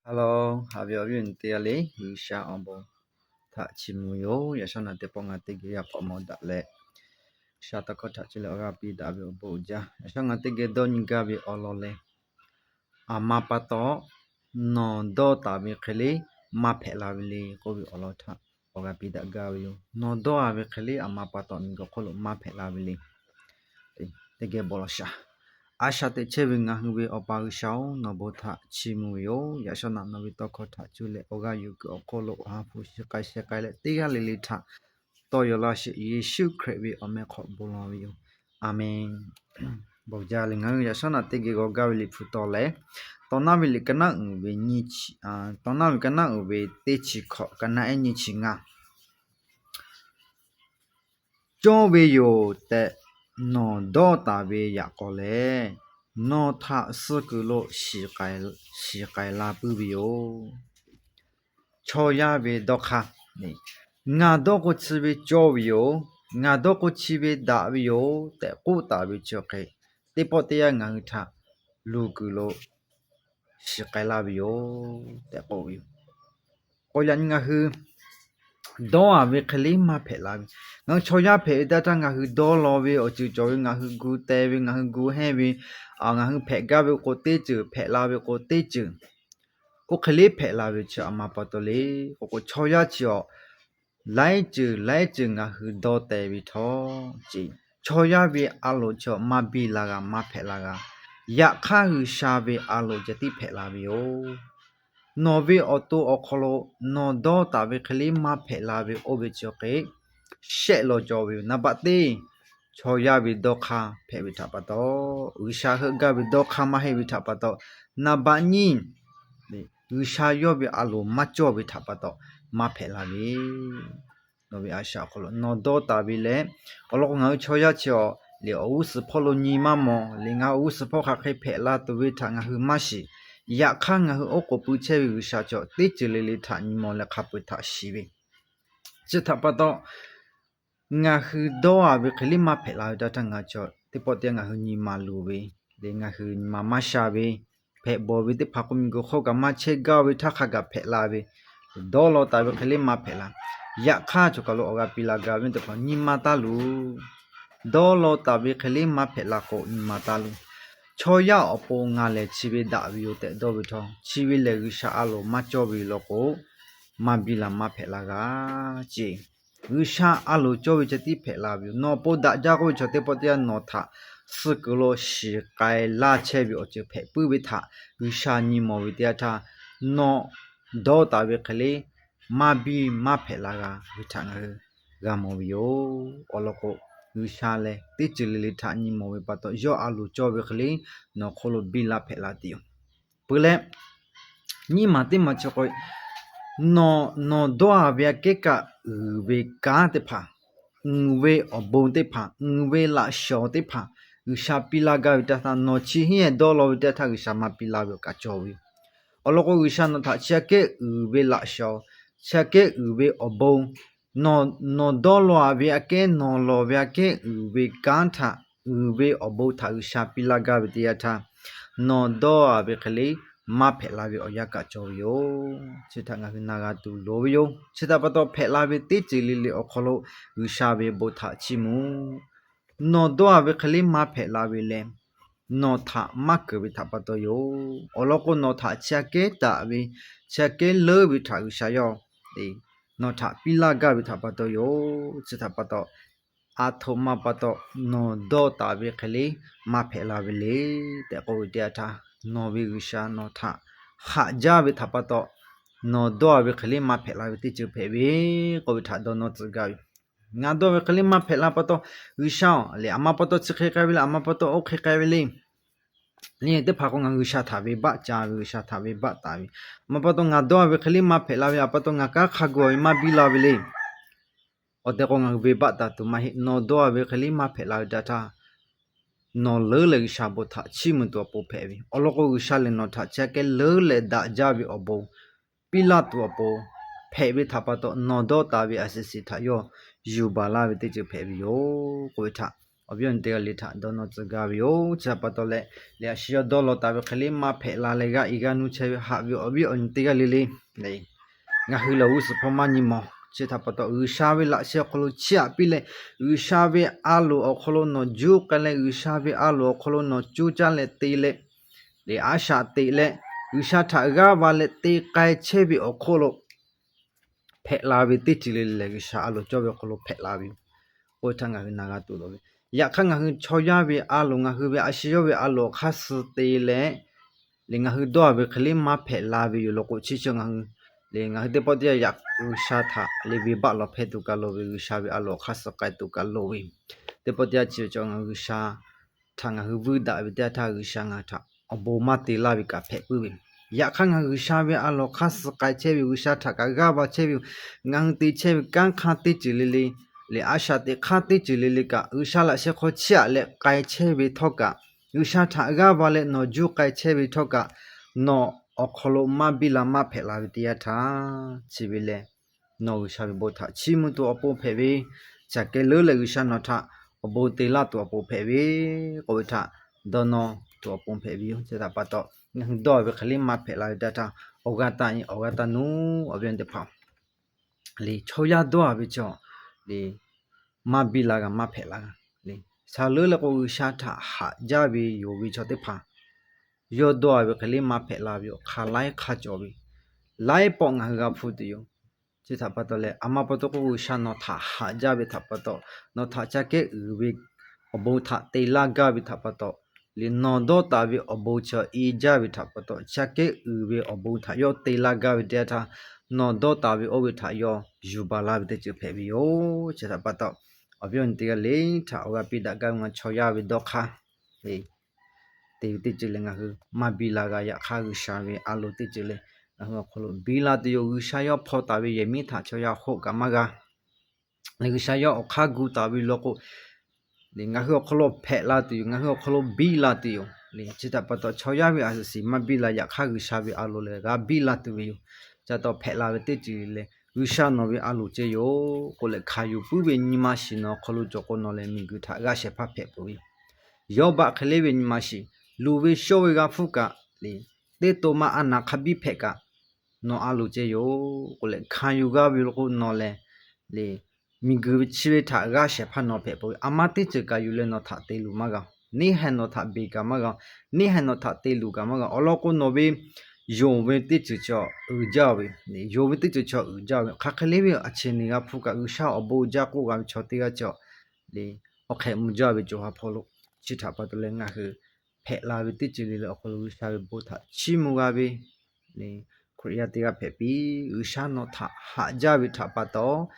Hello, haꞈ ve awˬ viˉ awˬ nyi teˇ g'aˇ le, G'uiˬsha awˬ bon htaꞈ chiˇ mvuh ve yoˬ. Yaꞈ shawˉ naꞈ teˇ pawˆ ngaˬ teˇ geh yaˇ k'awꞈ mawˬ daꞈ leh, G'uiˬsha tawˇ hkawˇ htaꞈ cuˇ leh awˬ g'aˇ piˇ daꞈ ve awˬ bon uiˍ jaˇ. Yaꞈ shawˉ ngaˬ teˇ geh dawˇ nyi gaˇ ve awˬ lawn lehˬ, aˬ ma pa taw nawˬ dawˇ taˍ ve hk'e le maˇ hpehꞈ la ve le k'oˆ ve awˬ lawn htaꞈ awˬ g'aˇ piˇ daꞈ gaˇ ve yoˬ. Nawˬ dawˇ a ve hk'e le aˬ ma pa taw miˬguiˬ hk'oˆ lo maˇ hpehꞈ la ve le. Teˇ geh bon lawˬ shaˍ. A shaꞈ teꞈ chehˇ ve ngaˬ hui ve Awˬ pa G'uiˬsha-oˬ, nawˬ bon htaꞈ chiˇ mvuh ve yoˬ. Yaꞈ shawˉ naꞈ nawˬ ve tawˇ hkawˇ htaꞈ cuˇ leh awˬ g'aˇ yuˬ kuiˬ awˬ hk'oˆ lo awˬ ha hpu shiˍ k'ai sheh k'ai leh teˇ g'aˇ le le htaꞈ tawˇ yaw laˇ sheˍ. Yeˍsuˆ Hkriꞈ ve awˬ meh hk'aw bon lawˬ ve yoˬ. Aˍmenˍ. Bon jaˇ le. Ngaˬ hui yaꞈ shawˉ naꞈ teˇ geh g'aw gaˇ ve Liꞈ hpu taw leh, Tawˇ naˉ ve liꞈ ka naˉ uiˍ ve nyiˇ chi, Tawˇ naˉ ve ka naˉ uiˍ ve teˇ chi hkawꞈ, ka naˉ ehˉ nyiˇ chi ngaˇ. Cawˇ ve yoˬ tehꞈ nawˬ dawˇ taˍ ve yaꞈ k'aw lehˬ, nawˬ htaꞈ suh kuiˬ lo shiˍ k'ai la puiˉ ve yoˬ. Chaw yaˇ ve dawˇ hk'aˇ, ngaˬ dawˇ k'o chi ve cawˇ ve yoˬ, ngaˬ dawˇ k'o chi ve daꞈ ve yoˬ tehꞈ k'oˆ taˍ ve chi hk'e, teˇ pawˆ teˇ yanˇ ngaˬ hui htaꞈ luˬ kuiˬ lo shiˍ k'ai laˇ ve yoˬ tehꞈ k'oˆ ve yoˬ. K'o yaꞈ nyi ngaˬ hui dawˇ a ve hk'e le maˇ hpehꞈ la ve. Ngaˬ hui chaw yaˇ hpehꞈ ve teˇ htaˇ ngaˬ hui dawˇ law ve awˬ ceuˬ cawˬ ve, ngaˬ hui gu teh ve, ngaˬ hui gu hehnˇ ve, ngaˬ hui hpehꞈ gaˇ ve k'o teˇ ceuˬ, hpehꞈ la ve k'o teˇ ceuˬ, oˇ hk'e le hpehꞈ la ve chi aˬ ma pa taw le k'o k'o, chaw yaˇ chi awˬ laiˉ ceuˬ laiˉ ceuˬ ngaˬ hui dawˇ teh ve htawˇ, chaw yaˇ ve a loˍ chi awˬ maˇ biˇ la g'a, maˇ hpehꞈ la g'a. Yaꞈ hk'aˇ G'uiˬsha ve a loˍ ceh tiˉ hpehꞈ la ve yoˬ. Nawˬ ve awˬ to awˬ hk'aw lo nawˬ dawˇ taˍ ve hk'e le maˇ hpehꞈ la ve oˇ ve chi hk'e shehˆ law cawˬ ve yoˬ. Naˍ baˆ teˇ, chaw yaˇ ve dawˇ hk'aˇ hpehꞈ ve htaꞈ pa taw, G'uiˬsha heuˆ gaˇ ve dawˇ hk'aˇ maˇ heˆ ve htaꞈ pa taw, naˍ baˆ nyiˇ, G'uiˬsha yawˇ ve a loˍ maˇ cawˇ ve htaꞈ pa taw maˇ hpehꞈ la ve. Nawˬ ve a shaꞈ awˬ hk'aw lo nawˬ dawˇ taˍ ve leh, awˬ lawn k'o ngaˬ hui chaw yaˇ chi awˬ liꞈ awˬ g'uˇ suhˍ hpawˇ lo nyi maˇ mawˬ le. Ngaˬ hui awˬ g'uˇ suhˍ hpawˇ hk'aˬ hk'e hpehꞈ la tuˬ ve htaꞈ ngaˬ hui maˇ shiˍ. Yaꞈ hk'aˇ ngaˬ hui oˉ k'oˍ pui chehˇ ve G'uiˬsha chi awˬ teˇ ceuˬ le le htaꞈ nyi mawˬ leh hk'a peu-eˬ htaꞈ shiˍ ve chi htaꞈ pa taw, ngaˬ hui dawˇ a ve hk'e le maˇ hpehꞈ la ve teˇ htaˇ ngaˬ hui chaw teˇ pawˆ teˇ yanˇ ngaˬ hui nyi ma luˬ ve le, ngaˬ hui nyi ma maˇ sha ve, hpehꞈ bawˬ ve teˇ hpaˍ k'o miˬguiˬ hk'oˆ kaꞈ maˇ chehˇ gaˇ ve htaˇ hk'a gaˬ hpehꞈ la ve, dawˇ law taˍ ve hk'e le maˇ hpehꞈ la. Yaꞈ hk'aˇ choˬ kaˬ lo awˬ g'a piˇ la gaˇ ve teˇ hpaˍ nyi ma taˇ luˬ. Dawˇ law taˍ ve hk'e le maˇ hpehꞈ la k'o nyi ma taˇ luˬ. Chaw yaˇ awˬ pon ngaˬ lehˬ chi ve daꞈ ve yoˬ tehꞈ dawˇ ve htawˇ, chi ve lehˬ G'uiˬsha a loˍ maˇ cawˇ ve law k'o, maˇ biˇ la maˇ hpehꞈ la g'a ce. G'uiˬsha a loˍ cawˇ ve ceh tiˉ hpehꞈ la ve yoˬ. Nawˬ awˬ pon daꞈ jaˇ k'oˆ ve chaw teˇ pawˆ teˇ yanˇ nawˬ htaꞈ suh kuiˬ lo shiˍ k'ai laˇ chehˇ ve awˬ ceuˬ hpehꞈ puiˉ ve htaꞈ G'uiˬsha nyi mawˬ ve teˇ yanˇ htaˇ, nawˬ dawˇ taˍ ve hk'e le maˇ biˇ maˇ hpehꞈ la g'a ve htaꞈ ngaˬ hui g'a mawˬ ve yoˬ. Awˬ lawn k'o, G'uiˬsha lehˬ teˇ ceuˬ le le htaꞈ nyi mawˬ ve pa taw, yawˇ a loˍ cawˇ ve hk'e le nawˬ hk'oˆ lo biˇ la hpehꞈ la tuˬ yoˬ. Peuˬ leh, nyiˇ maˬ teˇ maˬ chi k'o, nawˬ dawˇ a ve aꞈ kehˉ kaꞈ uiˍ ve kanˉ teˇ hpaˍ, uiˍ ve awˬ bon teˇ hpaˍ, uiˍ ve laꞈ shawˍ teˇ hpaˍ, G'uiˬsha piˇ laˇ gaˇ ve teˇ htaˇ, nawˬ chi hinˉ dawˇ law ve teˇ htaˇ G'uiˬsha maˇ piˇ laˇ ve awˬ kaꞈ cawˬ ve yoˬ. Awˬ lawn k'o, G'uiˬsha nawˬ htaꞈ chi aꞈ kehˉ uiˍ ve laꞈ shawˍ, chi aꞈ kehˉ uiˍ ve awˬ bon, nawˬ dawˇ law a ve aꞈ kehˉ, nawˬ lawˬ ve aꞈ kehˉ uiˍ ve kanˉ htaꞈ, uiˍ ve awˬ bon htaꞈ G'uiˬsha piˇ laˇ gaˇ ve teˇ yanˇ htaˇ, nawˬ dawˇ a ve hk'e le maˇ hpehꞈ la ve awˬ yanˇ kaꞈ cawˬ ve yoˬ. Chi htaꞈ ngaˬ hui na g'a tuˬ loˍ ve yoˬ. Chi htaꞈ pa taw, hpehꞈ la ve teˇ ceuˬ le le awˬ hk'aw lo G'uiˬsha ve bon htaꞈ chiˇ mvuh. Nawˬ dawˇ a ve hk'e le maˇ hpehꞈ la ve leh, nawˬ htaꞈ maˇ keunˍ ve htaꞈ pa taw yoˬ. Awˬ lawn k'o, nawˬ htaꞈ chi aꞈ kehˉ taˍ ve, chi aꞈ kehˉ leuˉ ve htaꞈ G'uiˬsha yawˇ nawˬ htaꞈ piˇ laˇ gaˇ ve htaꞈ pa taw yoˬ. Chi htaꞈ pa taw, aˬ htoꞈ ma pa taw nawˬ dawˇ taˍ ve hk'e le maˇ hpehꞈ la ve le tehꞈ k'oˆ ve teˇ yanˇ htaˇ, nawˬ ve G'uiˬsha nawˬ htaꞈ haꞈ jaˇ ve htaꞈ pa taw, nawˬ dawˇ a ve hk'e le maˇ hpehꞈ la ve teˇ ceuˬ hpehꞈ ve k'oˆ ve htaꞈ dawˇ nawˇ tcuh gaˇ ve. Ngaˬ dawˇ ve hk'e le maˇ hpehꞈ la pa taw, G'uiˬsha-oˬ, le aˬ ma pa taw chi hk'e k'ai ve le, aˬ ma pa taw oˇ hk'e k'ai ve le. Teˇ hpaˍ k'o, ngaˬ G'uiˬsha htaꞈ venˇbaˆ ca ve, G'uiˬsha htaꞈ venˇbaˆ taˍ ve, aˬ ma pa taw ngaˬ dawˇ ve hk'e le maˇ hpehꞈ la ve, aˬ pa taw ngaˬ kanˉ hk'a gu ve maˇ biˇ la ve le. Awˬ tehˬ k'o, ngaˬ hui venˇbaˆ taˍ tuˬ maˇ heˆ. Nawˬ dawˇ ve hk'e le maˇ hpehꞈ la ve teˇ yanˇ htaˇ, nawˬ leuˉ leh G'uiˬsha bon htaꞈ chiˇ mvuh tuˬ awˬ pon hpehꞈ ve. Awˬ lawn k'o, G'uiˬsha lehˬ nawˬ htaꞈ chi aꞈ kehˉ leuˉ leh daꞈ jaˇ ve awˬ bon piˇ laˇ tuˬ awˬ pon hpehꞈ ve htaꞈ pa taw, nawˬ dawˇ taˍ ve aˬ siˍ siˍ htaꞈ yawˇ yuˬ baˬ laˇ ve teˇ ceuˬ hpehꞈ ve yoˬ k'oˆ ve htaꞈ awˬ viˉ awˬ nyi teˇ g'aˇ le htaꞈ dawˇ nawˇ tcuh gaˇ ve yoˬ. Chi htaꞈ pa taw leh, lehˬ a shu yawˇ dawˇ law taˍ ve hk'e le maˇ hpehꞈ la leh g'aˇ e g'aˇ nuˇ chehˇ ve haꞈ ve awˬ viˉ awˬ nyi teˇ g'aˇ le le, ngaˬ hui lehˬ g'uˇ suhˍ hpawˇ maˇ nyi mawˬ. Chi htaꞈ pa taw G'uiˬsha ve laꞈ sheh awˬ hk'aw lo chiˇ aꞈ piˇ leh, G'uiˬsha ve a loˍ awˬ hk'aw lo nawˬ juˇ k'ai leh, G'uiˬsha ve a loˍ awˬ hk'aw lo nawˬ coˇ caˇ leh te leh, lehˬ a shaꞈ teꞈ leh, G'uiˬsha htaꞈ g'aˇ va leh te k'ai chehˇ ve awˬ hk'oˆ lo hpehꞈ la ve teˇ ceuˬ le le lehˬ, G'uiˬsha a loˍ cawˇ ve awˬ hk'aw lo hpehꞈ la ve yoˬ k'oˆ ve htaꞈ ngaˬ hui na g'a tuˬ loˍ ve. Yaꞈ hk'aˇ ngaˬ hui chaw yaˇ ve a loˍ, ngaˬ hui ve a shu yawˇ ve a loˍ awˬ hk'aˇ suh te leh, lehˬ ngaˬ hui dawˇ ve hk'e le maˇ hpehꞈ la ve yoˬ law k'o, chi chi ngaˬ hui, lehˬ ngaˬ hui teˇ pawˆ teˇ yanˇ yaꞈ G'uiˬsha htaꞈ lehˬ venˇbaˆ lawˬ hpehˇ tuˬ kaꞈ loˍ ve, G'uiˬsha ve a loˍ awˬ hk'aˇ suh k'ai tuˬ kaꞈ loˍ ve, teˇ pawˆ teˇ yanˇ chi ve cawˬ ngaˬ hui G'uiˬsha htaꞈ ngaˬ hui vuiˇ daꞈ ve teˇ yanˇ htaˇ G'uiˬsha ngaˬ hui htaꞈ awˬ bon maˇ te laˇ ve kaꞈ hpehꞈ puiˉ ve. Yaꞈ hk'aˇ ngaˬ hui G'uiˬsha ve a loˍ awˬ hk'aˇ suh k'ai chehˇ ve, G'uiˬsha htaꞈ kaꞈ g'aˇ va chehˇ ve yoˬ. Ngaˬ hui te chehˇ ve kanˉ hk'aˇ teˇ ceuˬ le le, lehˬ a shaꞈ teꞈ hk'aˇ teˇ ceuˬ le le kaꞈ G'uiˬsha laꞈ sheh hk'aw chiˇ aꞈ leh k'ai chehˇ ve htawˇ kaꞈ, G'uiˬsha htaꞈ g'aˇ va leh nawˬ juˇ k'ai chehˇ ve htawˇ kaꞈ, nawˬ awˬ hk'aw lo maˇ biˇ la maˇ hpehꞈ la ve teˇ yanˇ htaˇ, chi ve lehˬ nawˬ G'uiˬsha ve bon htaꞈ chiˇ mvuh tuˬ awˬ pon hpehꞈ ve, caˬ kehˉ leuˉ leh G'uiˬsha nawˬ htaꞈ awˬ bon te laˇ tuˬ awˬ pon hpehꞈ ve k'oˆ ve htaꞈ dawˇ nawˇ tuˬ awˬ pon hpehꞈ ve yoˬ. Chi htaꞈ pa taw ngaˬ hui dawˇ ve hk'e le maˇ hpehꞈ la ve teˇ yanˇ htaˇ, awˬ g'aˇ taˇ awˬ g'aˇ taˇ nuˇ awˬ viˉ awˬ nyi teˇ hpaˍ, lehˬ chaw yaˇ dawˇ ve chaw, lehˬ maˇ biˇ la g'a maˇ hpehꞈ la g'a, lehˬ sha leuˉ leh k'o G'uiˬsha htaꞈ haꞈ jaˇ ve yoˬ ve chaw teˇ hpaˍ, yawˇ dawˇ ve hk'e le maˇ hpehꞈ la ve yoˬ. Hk'aˬ laiˉ hk'aˇ cawˬ ve, laiˉ pawˆ ngaˬ hui g'a hpu tuˬ yoˬ. Chi htaꞈ pa taw leh, a ma pa taw k'o G'uiˬsha nawˬ htaꞈ haꞈ jaˇ ve htaꞈ pa taw, nawˬ htaꞈ ca kehˉ uiˍ ve awˬ bon htaꞈ te laˇ gaˇ ve htaꞈ pa taw, lehˬ nawˬ dawˇ taˍ ve awˬ bon chi e jaˇ ve htaꞈ pa taw, ca kehˉ uiˍ ve awˬ bon htaꞈ yawˇ te laˇ gaˇ ve teˇ yanˇ htaˇ, nawˬ dawˇ taˍ ve oˇ ve htaꞈ yawˇ yuˬ baˬ laˇ ve teˇ ceuˬ hpehꞈ ve yoˬ. Chi htaꞈ pa taw, awˬ viˉ awˬ nyi teˇ g'aˇ le htaꞈ awˬ g'aˇ piˇ daꞈ gaˇ ve ngaˬ chaw yaˇ ve dawˇ hk'aˇ te ve teˇ ceuˬ lehˬ ngaˬ hui maˇ biˇ la g'a. Yaꞈ hk'aˇ G'uiˬsha ve a loˍ teˇ ceuˬ lehˬ ngaˬ hui awˬ hk'aw lo biˇ la tuˬ yoˬ. G'uiˬsha yawˇ hpaw taˍ ve yehˬ miˉ htaꞈ chaw yaˇ hoˆ kaꞈ maˇ g'a. Lehˬ G'uiˬsha yawˇ awˬ hk'aˇ gu taˍ ve law k'o, lehˬ ngaˬ hui awˬ hk'aw lo hpehꞈ la tuˬ yoˬ. Ngaˬ hui awˬ hk'aw lo biˇ la tuˬ yoˬ. Lehˬ chi htaꞈ pa taw chaw yaˇ ve a suhˍ shiˍ maˇ biˇ la. Yaꞈ hk'aˇ G'uiˬsha ve a loˍ lehˬ g'a biˇ la tuˬ ve yoˬ. Chi htaꞈ pa taw hpehꞈ la ve teˇ ceuˬ lehˬ G'uiˬsha nawˬ ve a loˍ ceh yoˬ k'oˆ leh hkanˍ yuˬ puiˉ ve nyi ma shiˍ nawˬ awˬ hk'aw lo cawˬ k'o nawˬ lehˬ miˬguiˬ htaꞈ g'aˇ shehˍ hpaˇ hpehꞈ peuˬ ve yoˬ. Yawˇ baˆ hk'e le ve nyi ma shiˍ, luˬ ve shawˇ ve g'a hpfuhˇ kaꞈ, lehˬ teˇ to ma a naˍ hk'a biˇ hpehꞈ kaꞈ nawˬ a loˍ ceh yoˬ k'oˆ leh hkanˍ yuˬ g'a ve law k'o nawˬ lehˬ, lehˬ miˬguiˬ chi ve htaꞈ g'aˇ shehˍ hpaˇ nawˬ hpehꞈ peuˬ ve. A ma teˇ ceuˬ kaꞈ yuˬ leh nawˬ htaꞈ te luˬ maˇ g'a. Neˇ haiˬ nawˬ htaꞈ beˬ kaꞈ maˇ g'a. Neˇ haiˬ nawˬ htaꞈ te luˬ kaꞈ maˇ g'a. Awˬ lawn k'o nawˬ ve yonˍ ve teˇ ceuˬ chaw uiˍ jaˇ ve, yonˍ ve teˇ ceuˬ chaw uiˍ jaˇ ve, hk'aˬ hk'e le ve a cheˬ neˬ g'a hpuˇ kaꞈ G'uiˬsha awˬ bon jaˇ k'oˆ g'a ve chaw teˇ g'aˇ chaw, lehˬ awˬ hk'e mvuh jaˇ ve co ha hpawˇ lo. Chi htaꞈ pa taw leh ngaˬ hui hpehꞈ la ve teˇ ceuˬ le le awˬ hk'aw lo G'uiˬsha ve bon htaꞈ chiˇ mvuh g'a ve, lehˬ Hkriꞈ yaˇ teˇ g'aˇ hpehꞈ piˇ. G'uiˬsha nawˬ htaꞈ haꞈ jaˇ ve htaꞈ pa taw,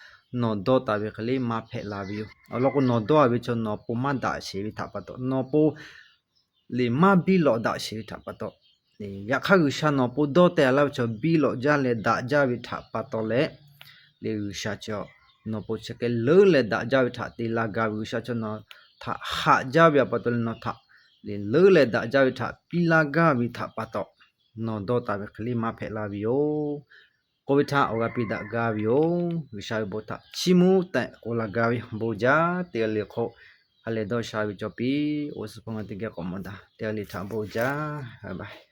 nawˬ dawˇ taˍ ve hk'e le maˇ hpehꞈ la ve yoˬ. Awˬ lawn k'o nawˬ dawˇ ve chaw nawˬ awˬ pon maˇ daꞈ sheˍ ve htaꞈ pa taw, nawˬ awˬ pon lehˬ maˇ biˇ lawꞈ daꞈ sheˍ ve htaꞈ pa taw, lehˬ yaꞈ hk'aˇ G'uiˬsha nawˬ awˬ pon dawˇ teh laˇ ve chaw biˇ lawꞈ jaˇ leh daꞈ jaˇ ve htaꞈ pa taw leh, lehˬ G'uiˬsha chaw nawˬ awˬ pon chi hk'e leuˉ leh daꞈ jaˇ ve htaꞈ te laˇ gaˇ ve, G'uiˬsha chaw nawˬ htaꞈ haꞈ jaˇ ve htaꞈ pa taw leh nawˬ htaꞈ lehˬ leuˉ leh daꞈ jaˇ ve htaꞈ piˇ laˇ gaˇ ve htaꞈ pa taw, nawˬ dawˇ taˍ ve hk'e le maˇ hpehꞈ la ve yoˬ k'oˆ ve htaꞈ awˬ g'aˇ piˇ daꞈ gaˇ ve yoˬ. G'uiˬsha ve bon htaꞈ chiˇ mvuh tehꞈ k'oˆ laˇ gaˇ ve yoˬ. Bon jaˇ. Teˇ g'aˇ le hk'oˆ ha lehˬ dawˇ sha ve cawˬ piˇ. Oˇ suhˍ hpawˇ ngaˬ teˇ geh k'awꞈ mawˬ daꞈ. Teˇ g'aˇ le htaꞈ bon jaˇ.